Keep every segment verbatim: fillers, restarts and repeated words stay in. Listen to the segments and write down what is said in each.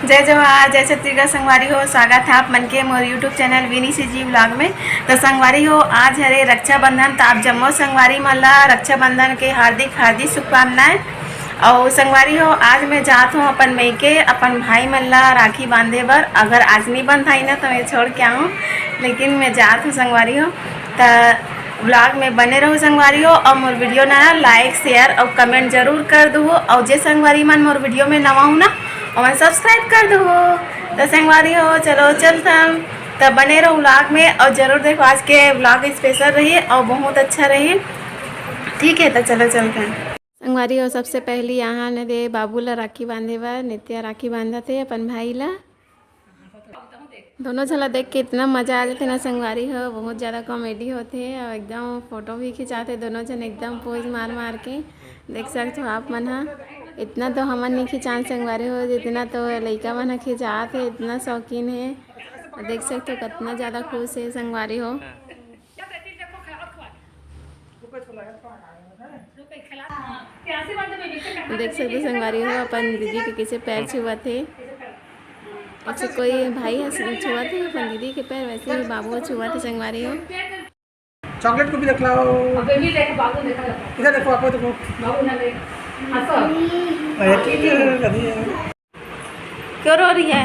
जय जोहार, जय छत्तीसगढ़ संगवारी हो। स्वागत है आप मन के मोर YouTube चैनल विनी सी जी व्लॉग में। तो संगवारी हो, आज हरे रक्षाबंधन, तो आप जम्मो संगवारी मन ला रक्षाबंधन के हार्दिक हार्दिक शुभकामनाएं। और संगवारी हो, आज मैं जात हूँ अपन मइके अपन भाई मन ला राखी बांधे बर। अगर आज नहीं बंधाई ना तो मैं छोड़ के आऊँ, लेकिन मैं जात हूँ संगवारी हो। त व्लॉग में बने रहो संगवारी हो, और मोर वीडियो ना लाइक, शेयर और कमेंट जरूर कर दो। और जे संगवारी मन मोर वीडियो में नवा हो ना, ओमन सब्सक्राइब कर दो। तो संगवारी हो, चलो चलथन। तो बने रहो व्लॉग में और जरूर देखो, आज के व्लॉग स्पेशल रही और बहुत अच्छा रही। ठीक है, तो चलो चलथन। संगवारी हो, सबसे पहली यहाँ ने दे बाबू ला राखी बांधे बर नित्या राखी बांधत हे अपन भाई ला। दोनों झन ला देख के इतना मजा आ जाथे ना संगवारी हो, बहुत ज्यादा कॉमेडी होथे और एकदम फोटो भी खिंचाथे दोनों झन एकदम पोज मार मार के। देख सकते हो आप मन हा, इतना तो हमन नहीं खिंचान संगवारी हो, जितना तो लइका मन हा खिंचात हे, इतना शौकीन हे। और देख सकते हो कितना ज्यादा खुश हे संगवारी हो। देख सकते संगवारी हो, अपन दीदी के कैसे पैर छुआत हे। अच्छा, कोई भाई ह छुआत हे अपन दीदी के पैर, वैसे ही बाबू छुआत हे संगवारी हो। चॉकलेट को भी देख लाओ। अबे भी देखो, बाबू देखा जाता है। इधर देखो, आपको देखो। बाबू ना देख। हाँ, सब। अरे, ठीक है, कभी है। क्यों रो रही है?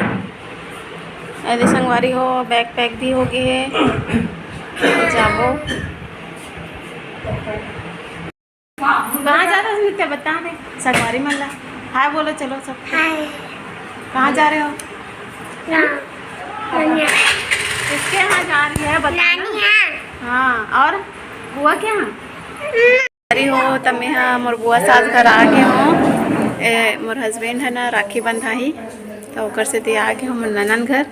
अरे संगवारी हो, बैग पैक भी हो गए है। जाबो। कहाँ जा रहे हो नित्या, बता दे संगवारी मन ला। हाय बोलो, चलो सब। हाय। कहाँ जा रहे हो? ना। किसके यहाँ जा रही है, बता ना। नानी यहाँ। हाँ, और बुआ के यहाँ? अरे हो, त मैं ह मोर बुआ सास घर आ गे हों। ए, मोर हस्बैंड है ना, राखी बंधाही, तो ओकर सेती आ गे हों मोर ननन घर।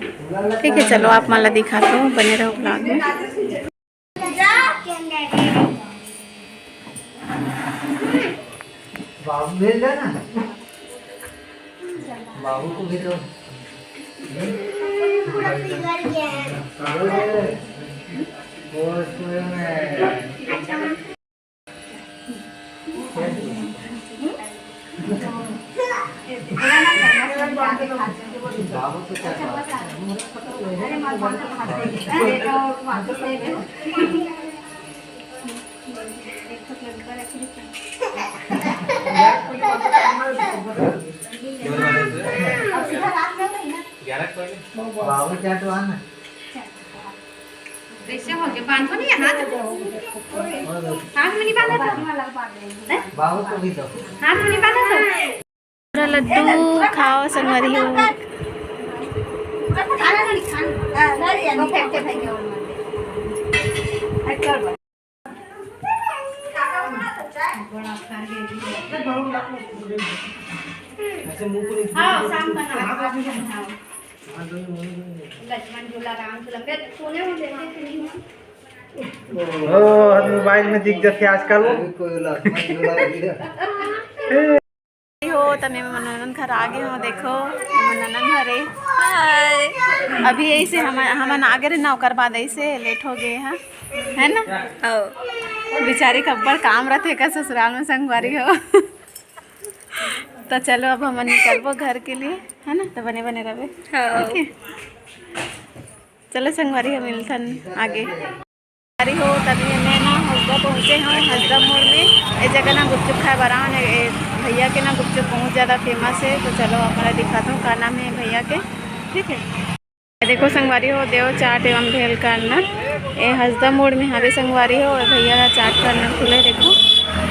ठीक है, चलो आप मन ला दिखात हों, बने रहो व्लॉग में। बाबू भेज देना, बाबू को भी तो। बाबू क्या तो आना। कैसे हो गया? बांधो नहीं, हाथ, हाथ में नहीं बांधा था? हैं? बाबू को भी दो। हाथ में नहीं बांधा था? पूरा लड्डू खाओ संगवारी हो। हाँ, शाम का ना। लक्ष्मण झूला, राम झूला, मैं सोने में देखती थी। ओ, हर मोबाइल में दिख जाथे आजकल वो। अभी कोई लक्ष्मण झूला भी है। हो, त मैं ननन घर आ गे हों। देखो, ये मोर ननन घर है। हाय। अभी ऐसे हम, हमन आ गे रहे ना, ओकर बाद ऐसे लेट हो गए हैं, है ना? हो। बेचारी का अब्बड़ काम रहथे का ससुराल में संगवारी हो। तो चलो, अब हमन निकलबो घर के लिए, है ना? तो बने बने रहबे। हाँ। ठीक है, चलो संगवारी, हम मिलथन आगे। संगवारी हो, तभी मैं ना हसदा पहुँचे हूँ, हसदा मोड़ में। ये जगह ना गुपचुप खाए बर आन, ए, भैया के ना गुपचुप बहुत ज़्यादा फेमस है। तो चलो, आप मन ला दिखाता हूँ का नाम है भैया के। ठीक है, देखो संगवारी हो, देव चाट एवं भेल कॉर्नर, ए हसदा मोड़ में हवे संगवारी हो। और भैया का चाट कॉर्नर खुले, देखो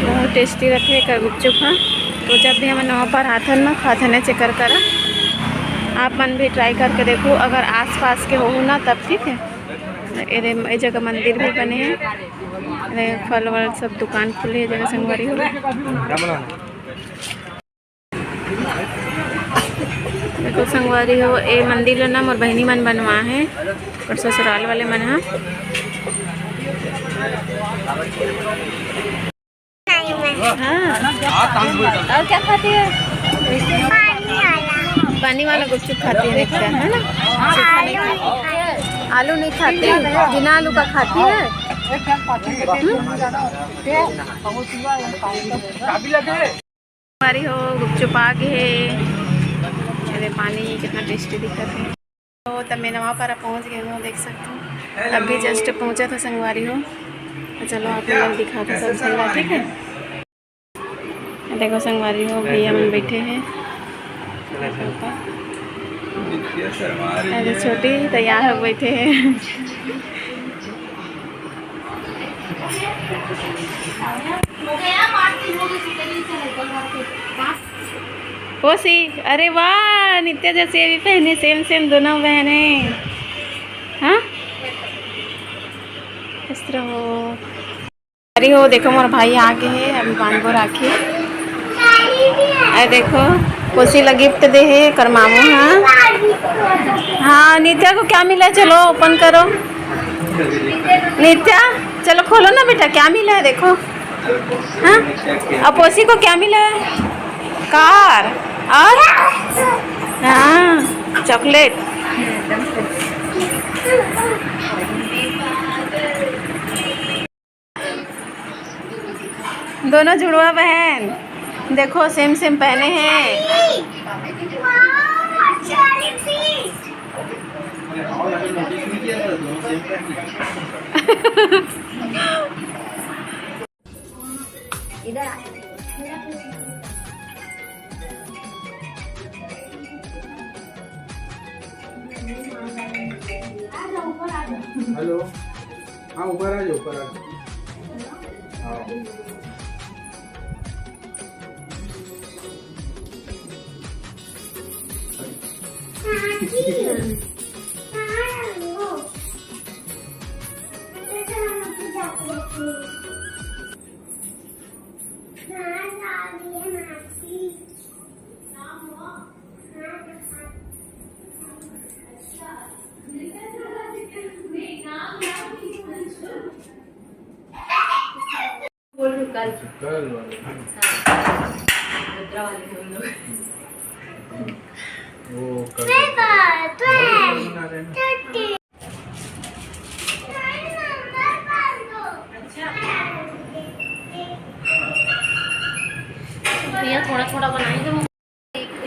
बहुत टेस्टी रहथे एकर गुपचुप ह। तो जब भी हमन नवा पर आथन ना, खाथन, चेक कर करा, आप मन भी ट्राई करके देखो अगर आसपास के हो ना तब। ठीक है, एदे, ए जगह मंदिर भी बने हे, एदे फल वल सब दुकान खुले हे, ए जगह संगवारी हो। देखो संगवारी हो, ए मंदिर ल ना मोर बहिनी मन बनवा हे, और ससुराल वाले मन ह। हाँ। और क्या खाती है? पानी वाला। पानी वाला गुपचुप खाती है, देखते हैं, है ना? सूखा नहीं खाती। आलू नहीं खाती, बिना आलू का खाती है। हम्म? हमारी हो गुपचुप आ गए है। पानी कितना टेस्टी दिखत हे। तो तब मैं नवा पारा पहुँच गए हूँ, देख सकते हो। अभी जस्ट पहुँचा था संगवारी हो। तो चलो आप लोग दिखा दो सब जगह, ठीक है। देखो संगवारी हो, भैया मन बैठे हैं। अरे छोटी तैयार हो बैठे हैं। पोसी, अरे वाह, नित्या जैसे भी पहने, सेम सेम दोनों बहने। हाँ, इस तरह हो। अरे हो, देखो मोर भाई आ गए हैं, अभी बांधबो राखी। अरे देखो, पोसी ला गिफ्ट दे है कर मामू। हाँ, हाँ, नित्या को क्या मिला है? चलो ओपन करो। नित्या, चलो खोलो ना बेटा, क्या मिला है देखो। हाँ, और पोसी को क्या मिला है? कार। और हाँ, चॉकलेट। दोनों जुड़वा बहन देखो, सेम सेम पहने हैं। इधर आ। हेलो। हाँ, ऊपर आ जाओ, ऊपर आ जाओ। हाँ। बोल रही हूँ कल। कल वाले। हाँ। रुद्रा वाले बोल रहे हूँ। वो कल। भैया थोड़ा थोड़ा बनाएंगे।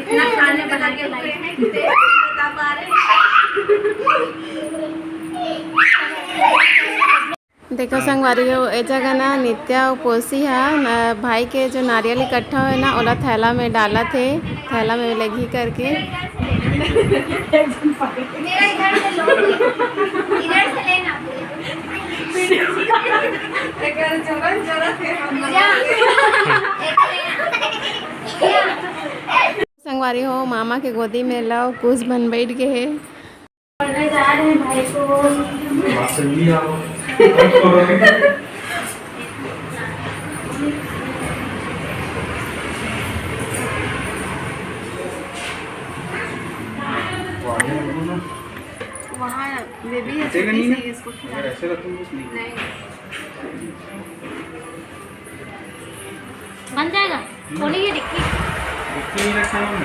इतना खाने बना के रखे हैं कि taste नहीं बता पा रहे। देखो संगवारी हो, ए जगह ना नित्या अउ पोसी हा न, भाई के जो नारियल इकट्ठा होए ना, ओला थैला में डालत हे, थैला में लगही करके। मेरा इधर से लो, इधर से लेना। एक जरूरत, जरूरत है हम लोग। जा। एक लेना। संगवारी हो, मामा के गोदी में लव कुश बन बैठ गए हे। पढ़ने जा रहे हैं भाई को। वहाँ बेबी है, छोटी सी, इसको खिला। अगर ऐसे रखूँगी, नहीं। बन जाएगा। खोलिए डिक्की। डिक्की में रखा हूँ।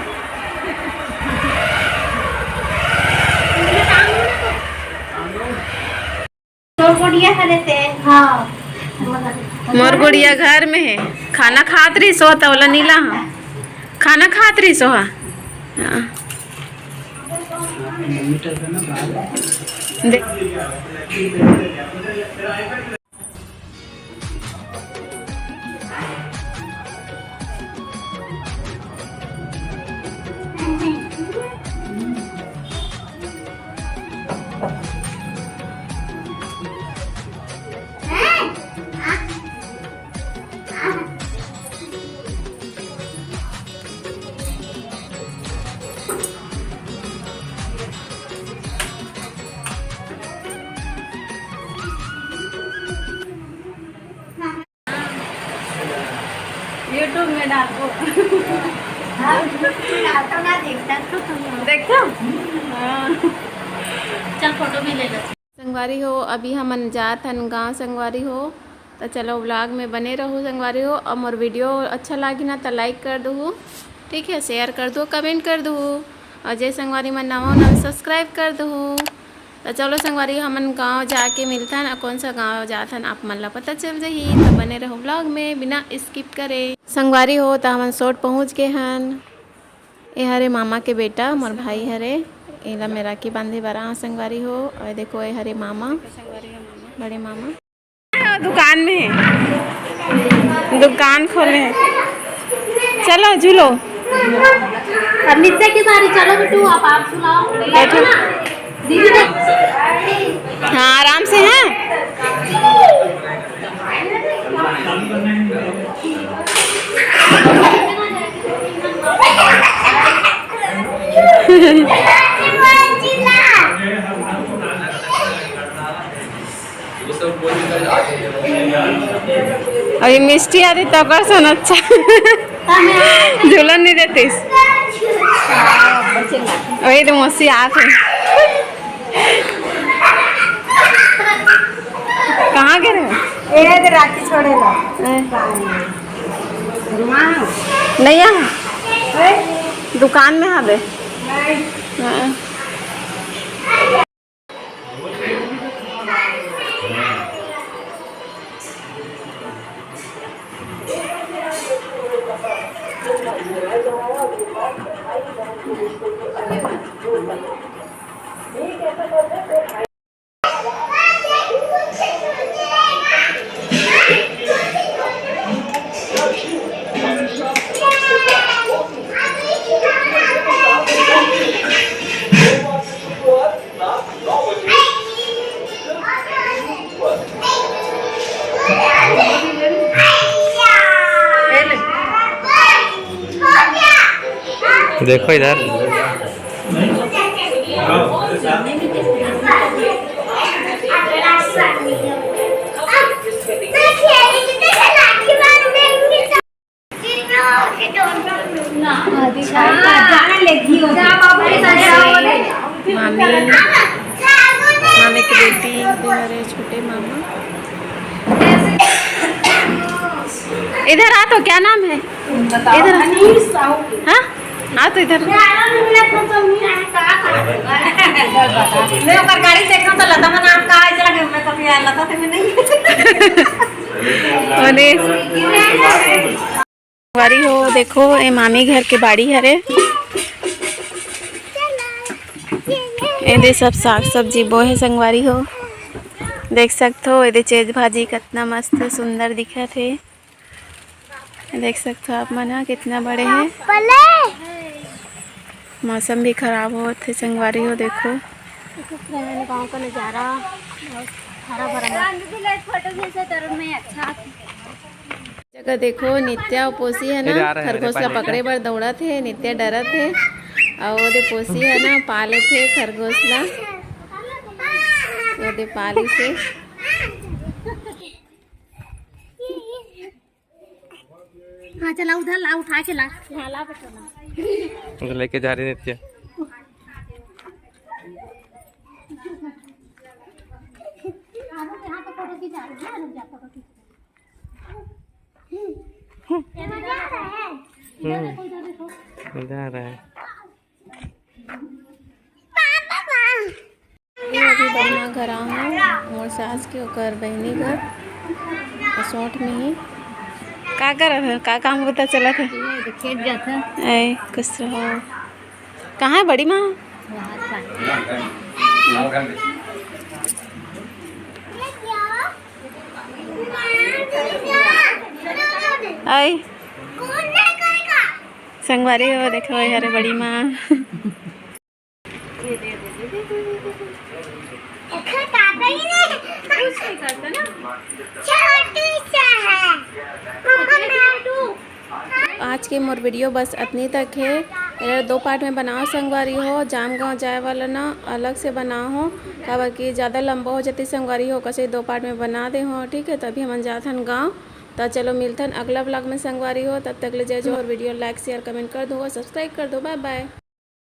तो गुड़िया खा लेते हैं। हाँ। मोर गुड़िया घर में है, खाना खात रही सो, त ओला नीला हाँ, खाना खात रही सो हाँ। हाँ। दे। YouTube में डालबो। हाँ, YouTube में डालता ना, देखता तो तुम। देखता? हाँ। चल, फोटो भी ले ले। संगवारी हो, अभी हमन जात हन गाँव संगवारी हो, त चलो vlog में बने रहू संगवारी हो। अउ मोर video अच्छा लागी ना त like कर दहू, ठीक है, share कर दहू, comment कर दहू, अउ जे संगवारी मन नवा हो ना subscribe कर दहू। त चलो संगवारी, हमन गाँव जाके मिलथन, अउ कौन सा गाँव जाथन आप मन ला पता चल जही। त बने रहो vlog में बिना skip करे। संगवारी हो, त हमन सोट पहुँच गए हन। ए हरे मामा के बेटा, मोर भाई हरे, एला मैं राखी बांधे बर आए संगवारी हो। अउ देखो, ए हरे मामा, बड़े मामा। दुकान में है, दुकान खोले हैं। चलो झूलो। अब नीचे की सारी, चलो बेटू, आप, आप सुनाओ। बैठो। दीदी ने हाँ, आराम से, हाँ। अभी मिष्टी आती तब कर सन अच्छा। झूलन नहीं देतीस। वही तो मौसी आत है। कहाँ गे रहे? ए दे राखी छोड़े ला। ए। नहीं यहाँ। दुकान में हवे। हाँ। देखो इधर। मामी, मामी की बेटी, ये हरे छोटे मामा। इधर आ तो, क्या नाम है? इधर आ। हाँ? आ तो इधर। मैं ओकर गाड़ी देखा तो लता मन आप का आज लगे, मैं तो यार लता थे नहीं। संगवारी हो, देखो, ए मामी घर के बाड़ी हरे। एदे सब साग सब्जी बोए हे संगवारी हो, देख सकत हो। एदे चेज भाजी कतना मस्त सुंदर दिखत हे, देख सकत हो आप मन ह कितना बड़े हे। मौसम भी खराब होत हे संगवारी हो, देखो। गाँव का नजारा बहुत हरा भरा। फोटो खींचे तरह में अच्छा। जगह देखो, नित्या अउ पोसी है ना, खरगोश ला पकड़े बर दौड़त हे। नित्या डरत हे, अउ ओदे पोसी है ना, पा लेथे खरगोश ला, ओदे पा लेथे। हाँ, चला उधर ला, उठा के ला। हाँ, ला बेटा, ला। उधर लेके जा रही नित्या। हाँ, रुक, यहाँ पे फोटो खींचा रही है, रुक जा, फोटो खींच। इधर देखो, इधर देखो। हम्म। इधर आ रहा है। ये अभी बड़मा घर आहूँ, मोर सास के ओकर बहिनी घर, असोट में ही। का करत हे? का काम बूता चलत हे? ये खेत जात हे। ए, खुश रहो। कहाँ है बड़ी माँ? आई। संगवारी हो, देखो, ये हरे बड़ी माँ। आज के मोर video बस अतनी तक हे। एला दो part में बनाओ संगवारी हो। जामगांव जाए वाला ना अलग से बनाओ हो, काबर कि ज़्यादा लंबा हो जाती संगवारी हो, कसे दो part में बना दे हो, ठीक है। तो अभी हमन जाथन गाँव। तो चलो मिलथन अगला vlog में संगवारी हो, तब तक ले जय जोहार। Video like, share, comment कर दो, subscribe कर दो। Bye bye।